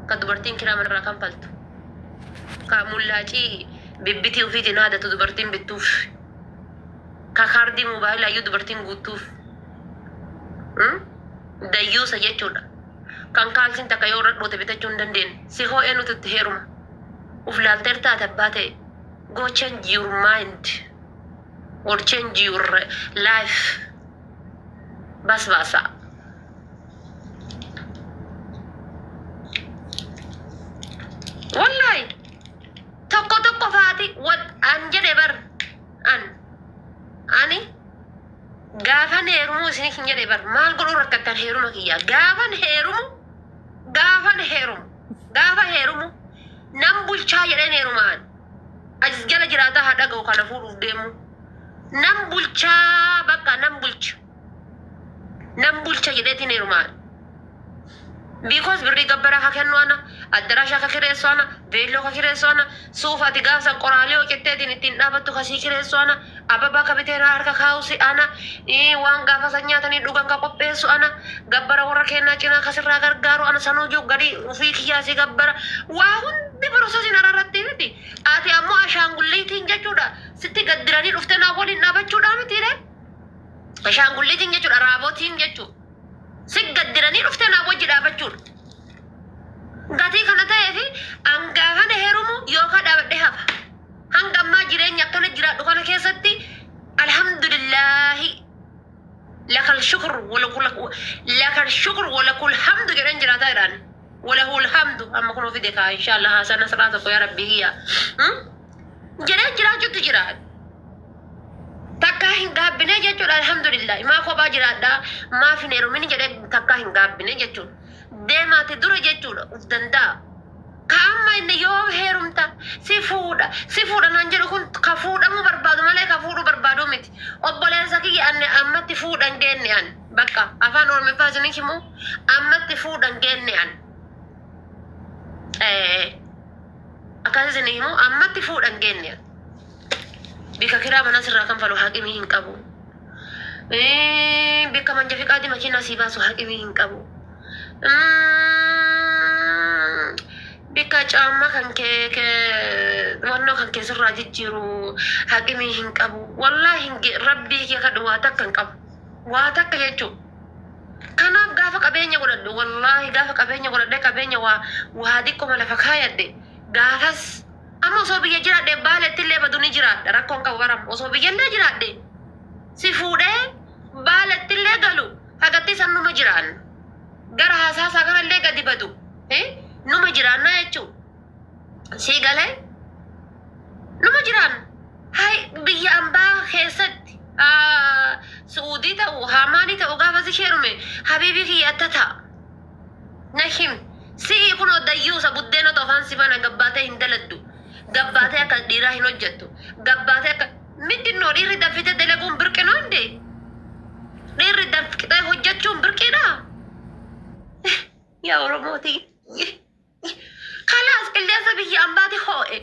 Ka dubartiin kiraa manarraa kanfaltu. Ka mullaacii bibbitii ofiitiin haadatu dubartiin bittuuf. Ka kaardii moobaayilaayyuu dubartiin guuttuuf. Dayyuusa jechuudha. Kan kaalsiin takka yoo irra dhoote bitachuu hin dandeenye. Si hoo eenyutu itti heeruma? Uf laalteertaa ati abbaa ta'e? Go change your mind or change your life. Bas baasaa. Wallahi tokko tokko faati wat an jedhe bar an ani gaafan heerumuu isin hin jedhe bar maal godhuu rakkattan heeruma kiyya gaafan heerumu gaafan heerumu gaafa heerumu nan bulchaa jedheen heerumaan as jala jiraataa haa dhaga'u kana fuudhuuf deemu nan bulchaa bakka nan bulcha nan bulcha jedheetiin heerumaan. Because birrii gabbaraa ka kennu ana, addaraashaa ka kireessu ana, veelloo ka kireessu ana, suufa ati gaaf san qoraalee hojjetteetiin ittiin dhaabattu ka sii kireessu ana, ababaa ka bitee naa harka kaa'u si ana, waan gaafa san nyaatanii dhugan ka qopheessu ana, gabbara warra keennaa cinaa ka sirraa gargaaru ana, sanuu jiru gadi ufii kiyyaa si gabbara. Waa hundi processiin ararratti miti. Ati ammoo ashaangulliitiin jechuudha sitti gaddiranii dhuftee naa waliin dhaabachuudhaa mitiire. Ashaangulliitiin jechuudha raabotiin jechuudha. Si gaddiranii dhuftee naa wajji dhaabachuudha. Gatii kana ta'ee fi an gaafana heerumu yookaan dhaabadhee hafa. Hanga ammaa jireenya akkana jiraadhu kana keessatti alhamdulillaahi lakal shukur lakal shukur walakul hamdu jedhan jiraataa jiraan. Walahul hamdu amma kun fide kaa inshallah haasaa nasraa tokko yaa rabbi kiyya. Jedhee jiraachuutti jira. Takkaa hin gaabbine jechuudha alhamdulillah. Maa kophaa jiraadha maaf hin heerumin jedhee takkaa hin gaabbine jechuudha. Deemaati dura jechuudha uf danda'a. Ka amma inni yoom heerumta si fuudha si fuudha naan jedhu kun ka fuudhamuu barbaadu malee ka fuudhuu barbaadu miti. Obboleessa kiyya anni ammatti fuudha hin geenne an bakka afaan Oromiffaa isin himu ammatti fuudha hin geenne an. Akkas isin himu ammatti fuudha hin geenne an. Bika kiraa manaa sirraa kanfalu haqimii hin qabu. Bikka manja fiqaadii makiinaa sii baasu haqimii hin qabu. Bikka caammaa kan kee wannoo kan kee sirraa jijjiiru haqimii hin qabu. Wallaahi hin rabbii kee kadhu waa takka hin qabu. Waa takka jechuudha. Kanaaf gaafa qabeenya godhadhu wallaahi gaafa qabeenya godhadhee qabeenya waa waa xiqqoma lafa kaayadhe gaafas amma osoo biyya jiraadhe baaletti illee badu ni jiraadha rakkoon qabu baram osoo biyya illee jiraadhe si fuudhee baaletti illee galu hagatti san numa jiraanna gara hasaasaa kana illee gadi badu numa jiraanna jechuudha sii galee numa jiraanna hay biyya ambaa keessatti su'uudii ta'u haamaanii ta'u gaafa si heerume habiibii kiyya atta ta'a. Na him. Si'i kunoo dayyuusa buddeena afaan si bana gabbaatee hin daladdu. Gabbaatee akka dhiiraa hin hojjettu. Gabbaatee akka mindinnoo dhiirri danfitee dalaguun birqinoo hindee? Dhiirri danfitee hojjechuun birqiidha? Yaa Oromootii. Kalaas qilleensa biyya ambaati hoo'e.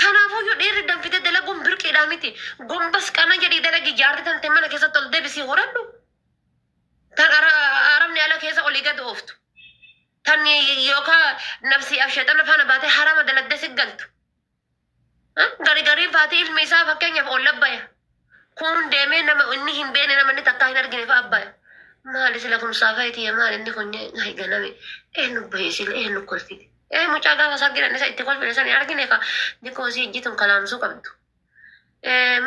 Kanaafuyyuu dhiirri danfitee dalaguun birqiidha miti. Gombas qana jedhii dalagi jaarti tante mana keessatti ol deebisii horadhu. Tan arabni ala keessa olii gad ooftu. Tan yookaan nafsi sheexana faana baatee harama daladdee si galtu. Gari gariin faatii ilmi isaa fakkeenyaaf ol abbaya. Kun deemee nama inni hin beekne nama inni takkaa hin argine fa'a abbaya. Maali sila kun saafaa maali inni kun ganame eenyu bahee sila eenyu kolfite. Mucaa gaafa isaa giran isa itti kolfine san hin argine ka dikkoo isii ijjituun kalaamsuu qabdu.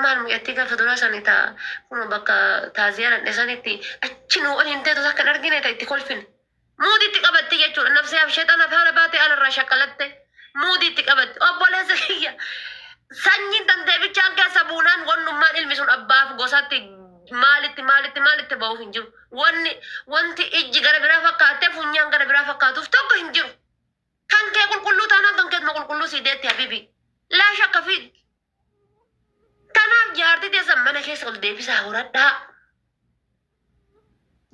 Maal mucattii gaafa duraa sani taa kun bakka taaziyaa dhaqne sanitti achi nuu ol hin teetu takka hin argine ta itti kolfine. Muudiitti qabatti jechuudha. Nafsee sheexana faana baatee alarraa shaqqalatte muudiitti qabatti. Obboleessa kiyya sanyiin tantee bichaan keessa buunaan wannummaan ilmi sun abbaaf gosatti maalitti maalitti maalitti ba'uuf hin jiru. Wanni wanti ijji gara biraa fakkaattee funyaan gara biraa fakkaatuuf tokko hin jiru. Kan kee qulqulluu taanaan kan keetuma qulqulluu sii deetti habibi. Laa shakka fi Kanaaf jaartii teessan mana keessa ol deebisaa horadhaa.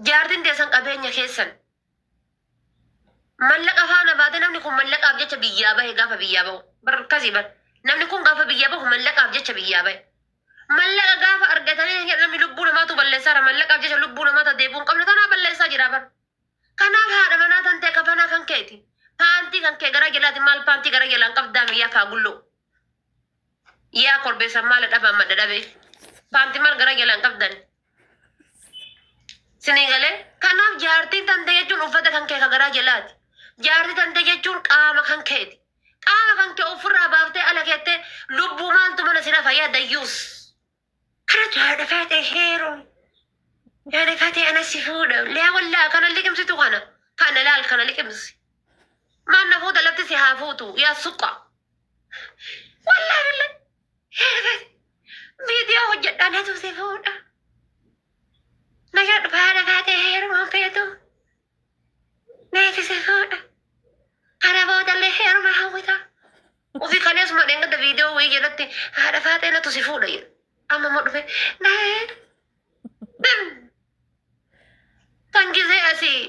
Jaartiin teessan qabeenya keessan. Mallaqa faana baate namni kun mallaqaaf jecha biyyaa bahe gaafa biyyaa bahu. Barkasii bar. Namni kun gaafa biyyaa bahu mallaqaaf jecha biyyaa bahe. Mallaqa gaafa argatanii namni lubbuu namaatu balleessaa jira. Mallaqaaf jecha lubbuu namaata deebi'uu hin qabne tanaa balleessaa jira bar. Kanaaf haadha manaa tan ta'e kafanaa kan kee. keeti. Paantii kan kee gara jalaati maal paantii gara jalaan qabdaa miyyaa faagulloo. Yaa korbeessa maal dhabaa madda dhabee. Paantii maal gara jalaan qabdan. Sinii galee kanaaf jaartiin tante jechuun uffata kan kee ka garaa jalaati. Jaartii tante jechuun qaama kan keeti. Qaama kan kee ofirraa baaftee ala keettee lubbuu maaltu mana si rafa yaa dayyuus. Kanatu haadha faatee heeruun. Haadha faatee ana si fuudha. Lee wallaa kana liqimsitu kana. Kana laal kana liqimsi. Maal na fuuta lafti si haa fuutu yaa suqa. Wallaa billa. Haadha faatee. Viidiyoo hojjedhaa natu si fuudha. Na jedhu haadha faatee heerumaan feetu. Neeti si fuudha. Kana boodallee heeruma hawwita. Ofii kaleessuma dheengadda viidiyoo wayii jalatti haadha faatee natu si fuudha jedhu. Amma immoo dhufe nee. Tan gisee asii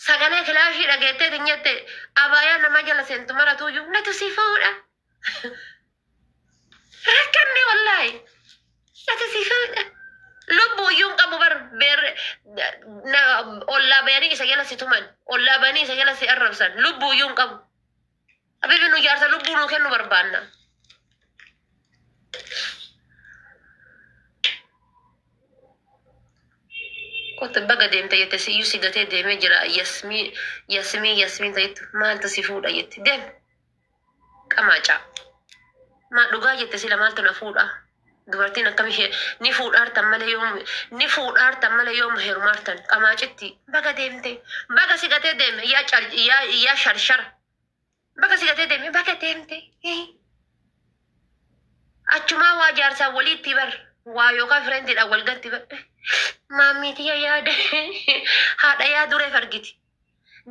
sagalee kilaashii dhageettee tin jette abaayaa nama jala seentu maratuuyyuu natu si fuudha. Rakkanne wallaahi. Natu si fuudha. Lubbuu iyyuu hin qabu bar beerre ollaa bayanii isa jala si tuman ollaa bayanii isa jala si arrabsan lubbuu iyyuu hin qabu. Habibi nu jaarsa lubbuu nuu kennu barbaanna. Kottu baga deemte jette siyyuu si gatee deemee jira yasmii yasmii yasmiin ta'ettu maaltu si fuudha jette deem qamaacaa. Maa dhugaa jette sila maaltu na fuudha dubartiin akkami ni fuudhaartan malee yoom ni fuudhaartan malee yoom heerumaartan qamaacitti baga deemte baga si gatee deeme yaa car yaa yaa sharshara. Baga si gatee deeme baga deemte. Achumaa waa jaarsaan waliitti bar waa yookaan firendiidhaan wal gatti bar. Maammii tiyya yaada haadha yaadureef argiti.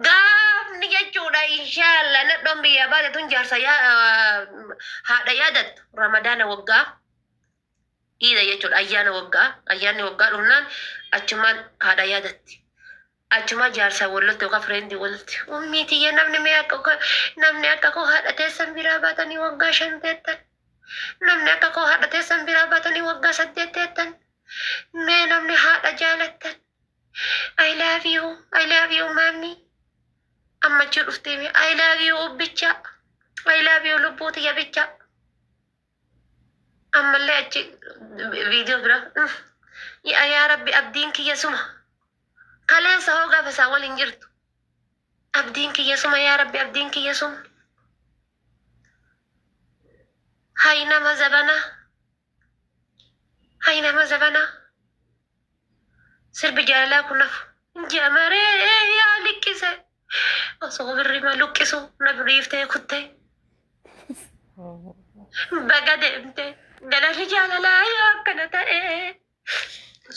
Gaafni jechuudha inshaalla nadhoon biyyaa baate tun jaarsa haadha yaadattu ramadaana waggaa iida jechuudha ayyaana waggaa ayyaanni waggaa dhumnaan achumaan haadha yaadatti. Achumaa jaarsaan wal lolte yookaan friend wal lolte. Ummii tiyya namni mee akka koo namni akka koo haadha teessan biraa baatanii waggaa 5 teettan. Namni akka koo haadha teessan biraa baatanii waggaa 8 teettan. Mee namni haadha jaalattan. I love you, I love you maamii. Amma achii dhuftee mee I love you ubbicha. I love you lubbuu tiyya bicha. Ammallee achi viidiyoo bira. Yaa yaa Rabbi abdiin kiyya suma. Kaleessa hoo gaafa isaa waliin jirtu. Abdiin kiyya suma yaa Rabbi abdiin kiyya suma. Hay nama zabanaa. Hay nama zabanaa. Sirbi jaalalaa kun nafu. Jamaree yaa liqqise. Osoo birrima luqqisu na biriiftee kuttee. Baga deemte. Galanni jaalalaa yoo akkana ta'e.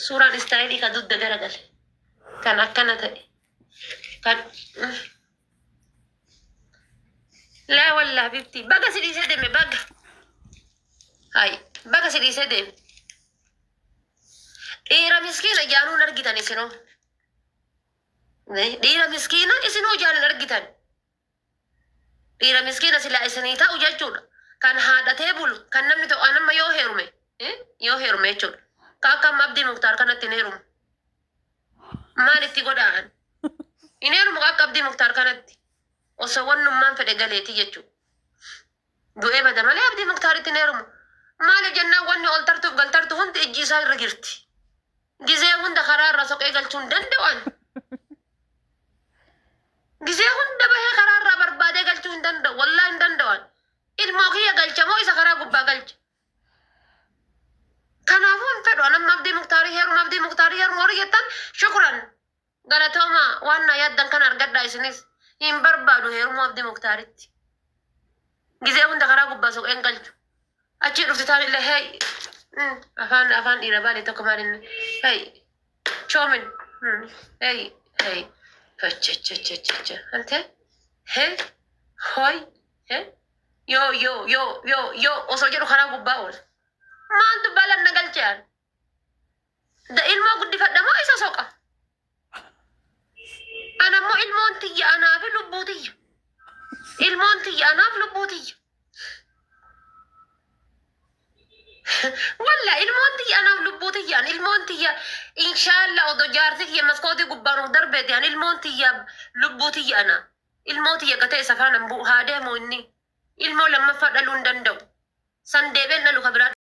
Suuraan istaayilii kan dugda garagale. Kan akkana ta'e. Kan laa wallaa bifti. Baga si dhiisee deeme baga. Hayi baga si dhiisee deeme. Dhiira miskiina jaanuun argitan isinuu. Dhiira miskiina isinuu jaan hin argitan. Dhiira miskiina silaa isinii ta'u jechuudha. Kan haadhatee bulu, kan namni tokko an amma yoo heerume, yoo heerume jechuudha. Ka akka amma Abdii Muktaar kanatti hin heerumu. Maal itti godhaa an? Hin heerumu ka akka Abdii Muktaar kanatti. Osoo wannummaan fedhe galeeti jechuudha. Du'ee bada malee Abdii Muktaaritti hin heerumu. Maaliif jennaan wanni ol tartuuf gal tartu hundi ijji isaa irra jirti. Gizee hunda karaa irraa soqee galchuu hin danda'u ani. Gizee hunda bahee karaa irraa barbaadee galchuu hin danda'u. Wallaahi hin danda'u ani. Ilmoo kiyya galcha moo isa karaa gubbaa galcha? Kanaafuu hin fedhu an amma Abdii Muktaarii heeruma Abdii Muktaarii heeruma warri jettan shukran galatoomaa waan naa yaaddan kana argadhaa isinis hin barbaadu heerumuu Abdii Muktaaritti. Gizee hunda karaa gubbaa soqee hin galchu. Achii dhufti taan illee hey afaan afaan dhiira baale tokko maal inni hey choomin hey hey chachachachacha ante hey hoy hey yoo yoo yoo yoo yoo osoo jedhu karaa gubbaa oola. Maaltu balan na galche an? Da ilmoo guddifadha moo isa soqa? Ana immoo ilmoon tiyya anaa fi lubbuu tiyya. Ilmoon tiyya anaaf lubbuu tiyya. Walla ilmoon tiyya anaaf lubbuu tiyya an ilmoon tiyya inshaalla odoo jaarsi kiyya maskootii gubbaan of darbeeti an ilmoon tiyya lubbuu tiyya anaa. Ilmoo tiyya gatee isa faana hin bu'u. Haa deemu inni. Ilmoo lammaffaa dhaluu hin danda'u. San deebi'een dhalu ka biraa.